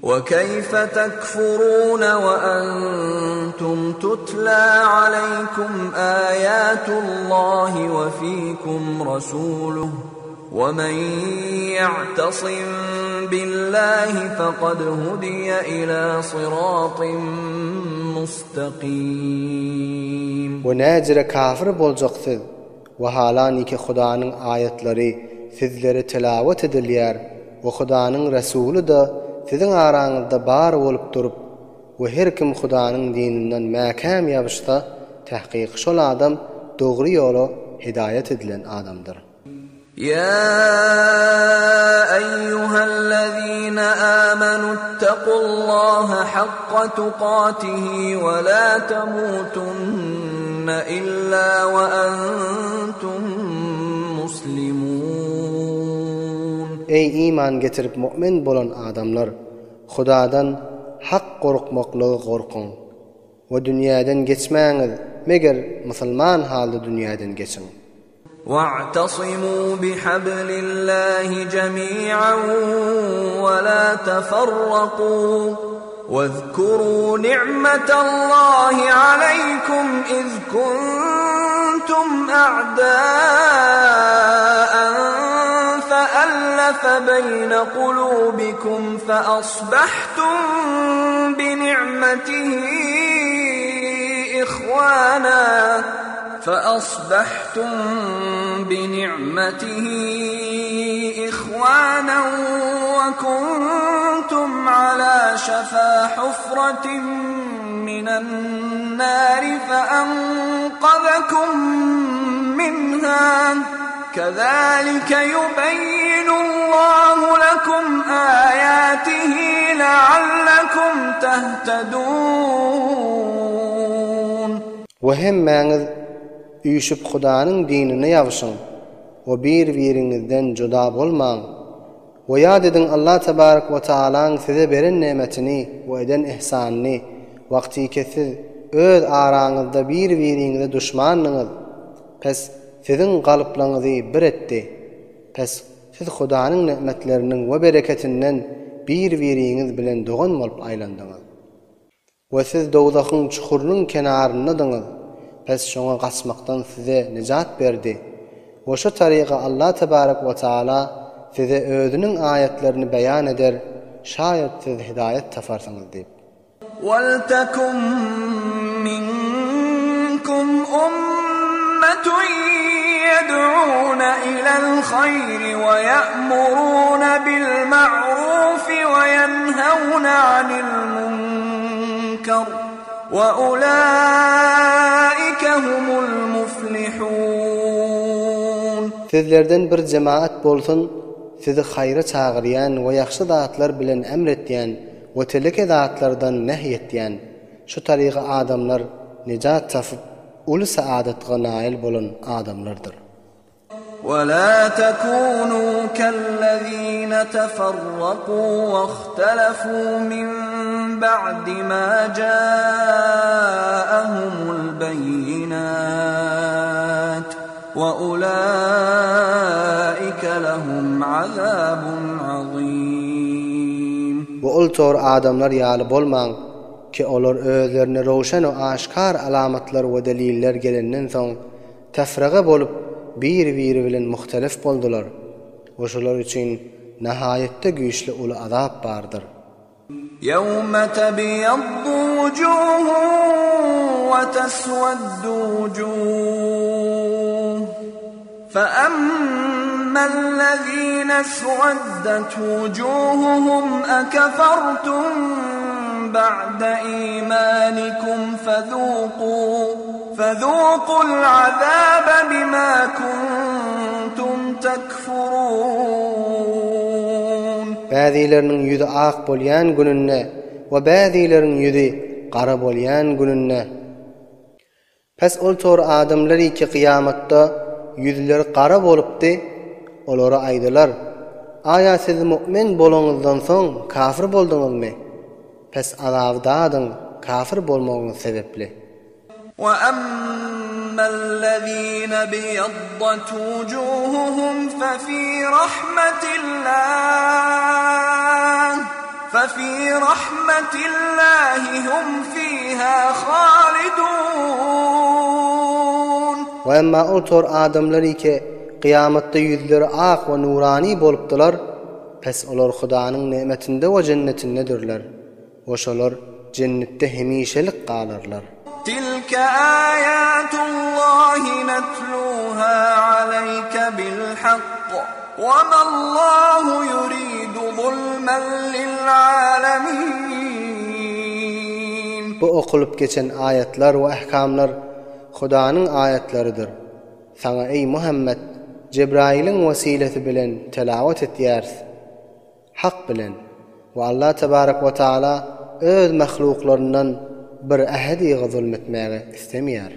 Wekeýfe tekfuruune we entum tutla aleýkum aýatullahi we fikum rasuluh we men ýa'tasim billahi fekad hudiýe ila syratyn mustaqim. We näjire kafir boljak siz, Wahalaniki Hudanyň aýatlary sizlere telawat edilýär we Hudanyň Resuly-da siziň araňyzda bar bolup durup we her kim Hudanyň dininden mäkäm ýabyşsa, tahkyk şol adam dogry ýola hidaýat edilen adamdyr. Ýa eýýuhellezine amenuttakullaha hakka tukatihi we la temutunne illa we entum muslimun. Eý iman getirip mu'min bolan adamlar! Hudadan hak gorkmaklygy gorkuň! We dünýäden geçmäňiz, meger musulman halda dünýäden geçiň! Wa'tasimû bihablillahi jemi'an we lâ teferrakû wezkurû ni'metallahi aleýkum iz kuntum a'dâ'en fe'ellefe beýne kulûbikum feasbahtum bini'metihi ihwâna فأصبحتم بنعمته إخوانا وكنتم على شفا حفرة من النار فأنقذكم منها كذلك يبين الله لكم آياته لعلكم تهتدون We hemmäňiz üýşüp Hudanyň dinine ýabyşyň we bir-biriňizden juda bolmaň. We ýat ediň Allah tebarek we taalaň size beren nemetini we eden ihsanyny, wagtyke siz öz araňyzda bir-biriňize duşmandyňyz, pes siziň galyplaňyzy bir etdi. Pes siz Hudanyň nemetleriniň we bereketinden bir-biriňiz bilen dogan bolup aýlandyňyz. We siz dowzahyň çukurynyň kenaryndadyňyz, pes şoňa gaçmakdan size nejat berdi. We şu taryga Allah tebarek we taala size özüniň aýatlaryny beýan eder, şaýat siz hidaýat taparsyňyz diýip. Weltekum minkum ummetun ýed'una ilel haýri we ýe'muruna bil ma'rufi we ýenhewne anil munkar we ulaike humul muflihun. Sizlerden bir jemaat bolsun, sizi haýra çagyrýan we ýagşy zatlar bilen emr etýän we teleke zatlardan nehy etýän, şu taryga adamlar nejat tapyp, uly saadatga naýyl bolan adamlardyr. وَلَا تَكُونُوا كَالَّذِينَ تَفَرَّقُوا وَاخْتَلَفُوا مِن بَعْدِ مَا جَاءَهُمُ الْبَيِّنَاتُ وَأُولَٰئِكَ لَهُمْ عَذَابٌ عَظِيمٌ. We ol tor adamlar ýaly bolmaň, ki olar özlerine röwşen we aşkar alamatlar we deliller gelenden soň, tefrega bolup, bir-biri bilen muhtelif boldular we şolar üçin nahaýatda güýçli uly azap bardyr. Ýewme tebýaddu wujuhun we tesweddu wujuh feammellezine esweddet wujuhuhum ekefertum ba'de imanikum fezuku fezuqul azabe bima kuntum tekfurun. Bäzileriniň ýüzi ak bolýan gününde we bäzileriň ýüzi gara bolýan gününde. Pes ol tor adamlar ki kyýamatda ýüzleri gara bolupdy, olara aýdylar, Aýa siz mu'min bolaňyzdan soň kafir bolduňyzmy? Pes azaby dadyň kafir bolmagyňyz sebepli. Weammellezine biýaddat wujuhuhum fefî rahmetillah. Fefi rahmetillahi hum fiha halidun. We emma ol tor adamlar ike kyýamatda ýüzleri ak we nurani bolupdylar, pes olar Hudanyň nemetinde we jennetindedirler we şolar jennetde hemişelik galarlar. Tilke aýatullahi netluha aleýke bilhakk we mallahu ýuridu zulmen lil'alemin. Bu okulyp geçen aýatlar we ähkamlar Hudanyň aýatlarydyr. Saňa eý Muhammet, Jebraýylyň wesilesi bilen telawat etýäris. Hak bilen, we Allah tebarek we taala öz mahluklaryndan bir ähediga zulm etmäge islemeýär.